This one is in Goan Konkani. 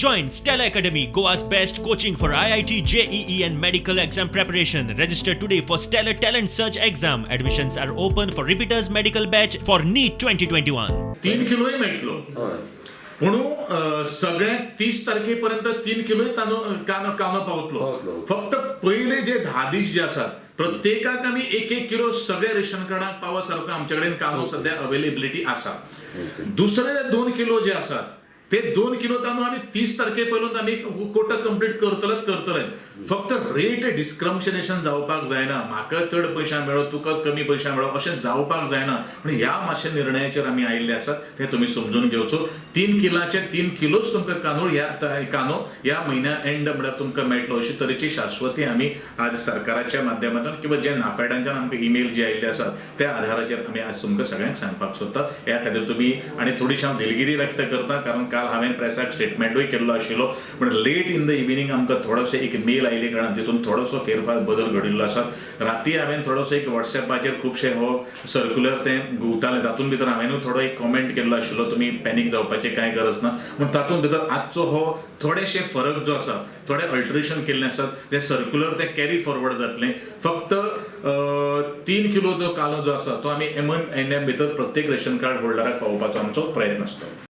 Join Stella Academy, Goa's best coaching for IIT, JEE and medical exam preparation. Register today for Stellar Talent Search exam. Admissions are open for repeaters medical batch for NEET 2021. 3 किलोय मेळटलो. हय. पूण सगळ्यांक 30 तारखे पर्यंत 3 किलोय तांदूळ कांदो कांदो पावतलो. पावतलो. फक्त पयले जे 10 दीस जे आसात प्रत्येकाक आमी 1-1 किलो सगळ्या रेशन कार्डाक पावा सारको आमचे कडेन कांदो सद्या अवेलेबिलिटी आसा. दुसरे 2 किलो जे आसात ते 2 किलो तांदूळ आमी 30 तारखे पयलून आमी कोटा कंप्लीट करतलेच करतले. फक्त रेट डिस्क्रमिनेशन जावपाक जायना, म्हाका चड पयशा मेळो तुका कमी पयशा मेळो अशें जावपाक जायना. पूण ह्या मातशे निर्णयाचेर आमी आयिल्ले आसात ते तुमी समजून घेवचो. 3 किलाचे 3 किलोच तुमकां कांदूळ ह्या कांदो ह्या म्हयन्या एंड म्हळ्यार तुमकां मेळटलो अशी तरेची शाश्वती आमी आज सरकाराच्या माध्यमांतल्यान किंवा जे नाफेडांच्यान आमकां ईमेल जे आयिल्ले आसात त्या आधाराचेर आमी आज तुमकां सगळ्यांक सांगपाक सोदता. ह्या खातीर तुमी आनी थोडीशी हांव दिलगिरी व्यक्त करता कारण काल हांवें प्रेसाक स्टेटमेंटूय केल्लो आशिल्लो, पूण लेट इन the evening आमकां थोडोसो एक मेल आयले कारणान तितून थोडोसो फेरफार बदल घडिल्लो आसा. राती हांवें थोडोसो एक वॉट्सॅपाचेर खुबशे हो सर्क्युलर तें घुंवतालें, तातूंत भितर हांवेंनूय थोडो एक कॉमेंट केल्लो आशिल्लो तुमी पॅनीक जावपाचें कांय गरज ना. पूण तातूंत भितर आजचो हो थोडेशे फरक जो आसा थोडे अल्टरेशन केल्ले आसात, ते सर्क्युलर ते कॅरी फॉरवर्ड जातलें. फक्त 3 किलो जो कालो जो आसा तो आमी एमन एंड भितर प्रत्येक रेशन कार्ड होल्डराक पावोवपाचो आमचो प्रयत्न आसतलो.